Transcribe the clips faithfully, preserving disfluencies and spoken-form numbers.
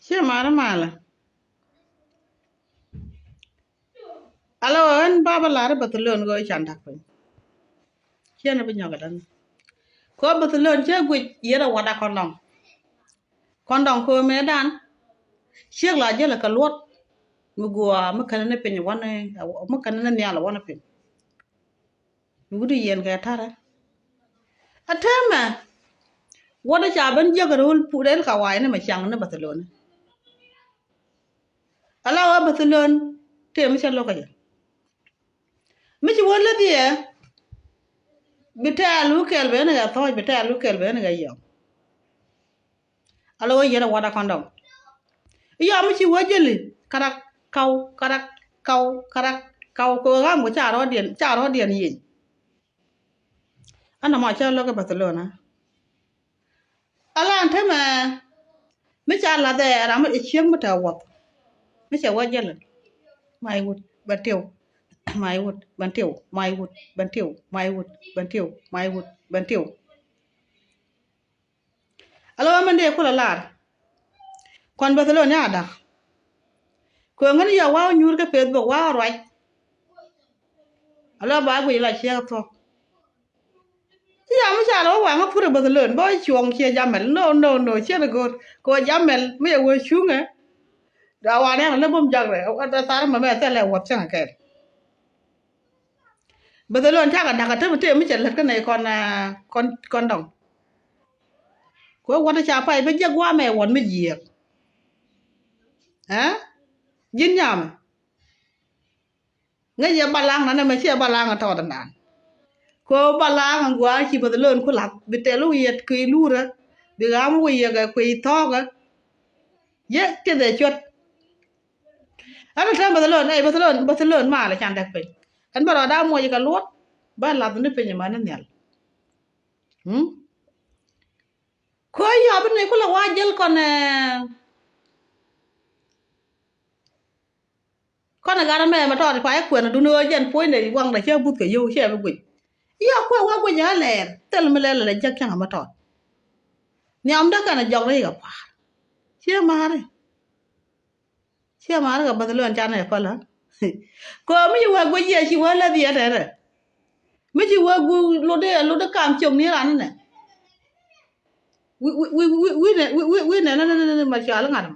Ciɛ marä malä. Alɔ ɣän ba bä lar i̱ Barcelona ɣöö can da̱k piny. Ciɛ ni bi nyɔk idan. Kɛ ɣöö Barcelona cä guic yɛn a wada kɔn dɔŋ. Kɔn dɔŋ kɛ ɣöö mëë dan ciek la jälɛ kɛ luɔt. Mi guɔ mi kɛn ni piny wani, mi kɛn ni nhial wani piny. Wut i̱ yɛn kɛ tarɛ. A täämɛ. Wut i̱ ca ben jiäk rööl pu rɛl ka wa̱a̱ ni mɛ caŋ ni Barcelona. Ala wä Barcelona tëë mi cä lo̱k kä jɛ. Mi ci wä läth yɛ. Bi tɛɛl wä kɛl ben kɛ thɔɔc, bi tɛɛl wä kɛl ben kɛ yɔm. Ala wä yɛn a wada kɔn dɔŋ. Yɔm mi ci wä jeli karak kaw, karak kaw, karak kaw kɛ wä ɣam kɛ ca rɔɔdiɛn, ca rɔɔdiɛn yieny. Ɛn nɔmɔ cä lo̱k kä Barcelona. Ala ɛn täämɛ mi ca lath ɛ ram mi ciek mi te wuɔth. Mi cɛ wä jälɛ. May wut bɛ tiw. May wut bɛ tiw. May wut bɛ tiw. May wut bɛ tiw. May wut bɛ tiw. Ala wä mɛn dee kulɛ lar. Kɔn Barcelona ni a da̱k. Kɛ ɣöö ŋäni yɛ wa̱a̱ wä nyuur kä Facebook wa̱a̱ wä ruac. Ala ba guic la ciek thuɔ̱k. Ci yam mi ca lɛ wä waŋ a pur ɛ Barcelona bä cuɔ̱ŋ ciɛ jamɛl. No, no, no, ciɛ ni go̱o̱r. Kɛ wä jamɛl mi yɛ wä cuŋɛ. Da̱ wanɛ lɛ bum jagrɛ. Ɛ thar mɛ mɛ thɛlɛ wuɔth cäŋ kɛl. Barcelona cakɛ da̱k a täämɛ tëë mi cɛ lät kä nɛy kɔn, ah, kɔn, kɔn dɔŋ. Kɛ wä wuɔth ca pay bä jiɛk gua̱a̱ mɛ wuɔth mi jiɛk. Ɛ? Ji̱n nyamɛ. Ŋäc yɛ balaŋ nanɛ mɛ ciɛ balaŋ a tɔɔt ɛnan. Kɛ wä balaŋ a gua̱a̱ ci Barcelona ku lath bi tɛl wä yɛt kui̱ lurä. Bi ɣam wä yɛ kɛ kui̱ thɔɔkä. Yɛ tithɛ cuɔt. Ɛn täämɛ Barcelona, ɛ Barcelona, Barcelona malɛ can däk piny. Ɛn bä rɔɔda muɔc kɛ luɔt bä lath ni piny ma ni nhial. Hmm? Kɔ yɔ bi ni kulɛ wa jel kɔn, eh, kɔn ɛ gat ɛmɛ mɛ tɔɔt pa ɛ kuɛn duni ɣöö jɛn puɔ̱nydɛ waŋdɛ cä buth kɛ yio̱w cɛ bi guic. Yɔ kuɛ wa guic ɛ lɛɛr thil mi lɛl lɛ jek cäŋ ɛmɛ tɔɔt. Nhiamdä kɛn ɛ jɔk rɛy kɛ pa̱a̱r. Ciɛ ma̱a̱ri. Ciɛ ma̱a̱ri kɛ Barcelona canɛ ɛ päl ɛ. Kɛ mi ci wä guic yɛ ci wä lɛ dhiɛ tɛtɛ. Mi ci wä guic lotdɛ lotdɛ kam ciök ni ran nɛ. Wi, wi, wi, wi, wi nɛ, wi, wi, wi nɛ, nɛ, nɛ, nɛ, nɛ, ma cɔal ŋa̱t.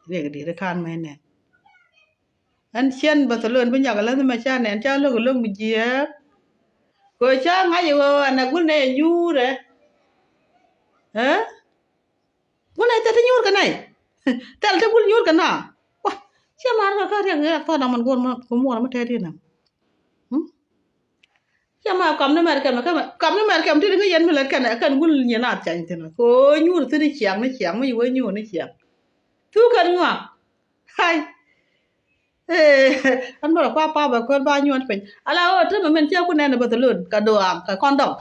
Riɛk di̱t kan mɛ nɛ. Ɛn ciɛn Barcelona bi nyɔk a läth mɛ ca nɛn ca lo̱k a lo̱k mi jiääk. Kɛ ca ŋa̱c ɛ ɣöö ɛn a gul nɛ nyuurɛ. Ɛ? Gul nɛ thil ti nyuur kɛ nɛy. Thil ti gul nyuur kɛ na. Wa, ciɛ mar kɛ kä riɛk riɛk thɔɔt dɔmɔn guɔr mɔ, guɔr mɔ tɛt inɛ. Hmm? Cɛ ma kam ni mɛr kɛmɛ, kɛmɛ, kam ni mɛr kɛmɛ ti di ŋäc yɛn mi lät kɛn, kɛn gul nyin a thiany thin. Kɛ ɣöö nyuur thin i̱ ciaŋ ni ciaŋ, mi ci wee nyuur ni ciaŋ. Thuk kɛn ŋuak. Hai. Ee, an bä rɔ kua pa bɛ kuäär ba nyuɔn piny. Ala ɣöö te mɛ min ciɛ ku nɛn bä thilon, kɛ doaam, kɛ kɔndɔm.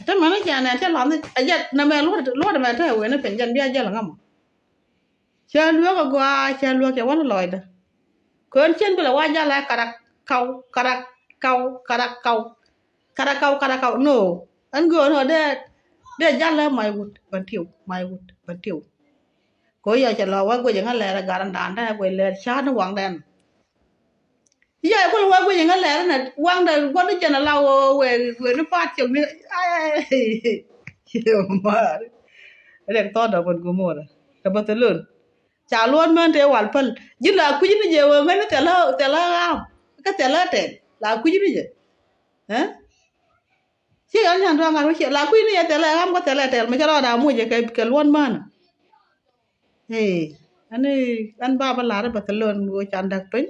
Te mɛ ni ciɛ nɛn cɛ lath ni, ɛ jɛ, nɛ mɛ luɔt, luɔt mɛ te wen ni piny, jɛn bia jɛl ŋa mɔ. Cä luäk a gɔaa, cä luäk cɛ wän lɔcdä. Kön cien bi lɛ wa jal a karak kaw, karak kaw, karak kaw. Karak kaw, karak kaw. No. Ɛn göön ɔ dee, dee jal a may wut bän tiw, may wut bän tiw. Kö yɔ cɛ lɔ wä guic ŋä lɛr a garan dan dee guic lɛr ca̱r ni waŋ dɛn. Yɛ kul wä guic ŋä lɛr nɛ waŋdɛ guɔn ni jɛn ala wä wee wee ni paat cok ni. Ai, ai, ai. Mar. Rɛk thɔɔdɔ bän gumorä. Kɛ bä thilon. Ca luɔt män tëë wal päl. Ji̱n la kui̱c ni jɛ wee ŋäni thilä thilä ɣaam. Kä thilä tɛl la kui̱c ni jɛ. Ɛ? Ci ɣän nyan duaŋ ŋa̱r wä ciɛ la kui̱c ni jɛ thilä ɣaam kä thilä tɛl mi cä rɔɔda muc jɛ kɛ luɔt män. Ee, ɛn, ɛn ba bä lar i̱ Barcelona ɣöö can däk piny.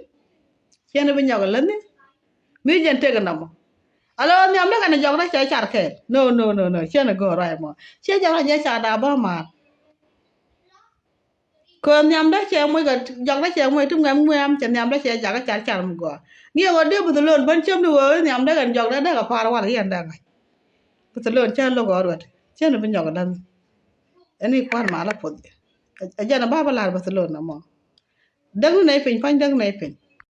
Ciɛn i̱ bi nyɔk iläthni. Mi jɛn tek inɔmɔ. Alo nhiam ni kɛn jɔk rɔ cɛ car kɛɛl. No, no, no, no. Ciɛn i̱ go̱o̱r ruac mɔ. Ciɛ jɔk rɔ jɛ car da bä maar. Kɛ nhiam dä cɛ moc kɛ jɔk dä cɛ moc ti ŋuɛm ŋuɛm cɛ nhiam dä cɛ jak car car mi gɔaa. Ŋiɛ ɣöö dee Barcelona bän ciem ni ɣöö nhiam dä kɛn jɔk dä dee kɛ pa̱a̱r wal yɛn dee ŋa̱c. Barcelona cä lo̱k ɣɔr wɛt. Ciɛn i̱ bi nyɔk iläthni. Ɛn i̱ kua̱r mal a puɔth. Ɛ jɛn a ba bä lar Barcelona mɔ. Däk ni nɛy piny, pa̱ny däk ni nɛy piny.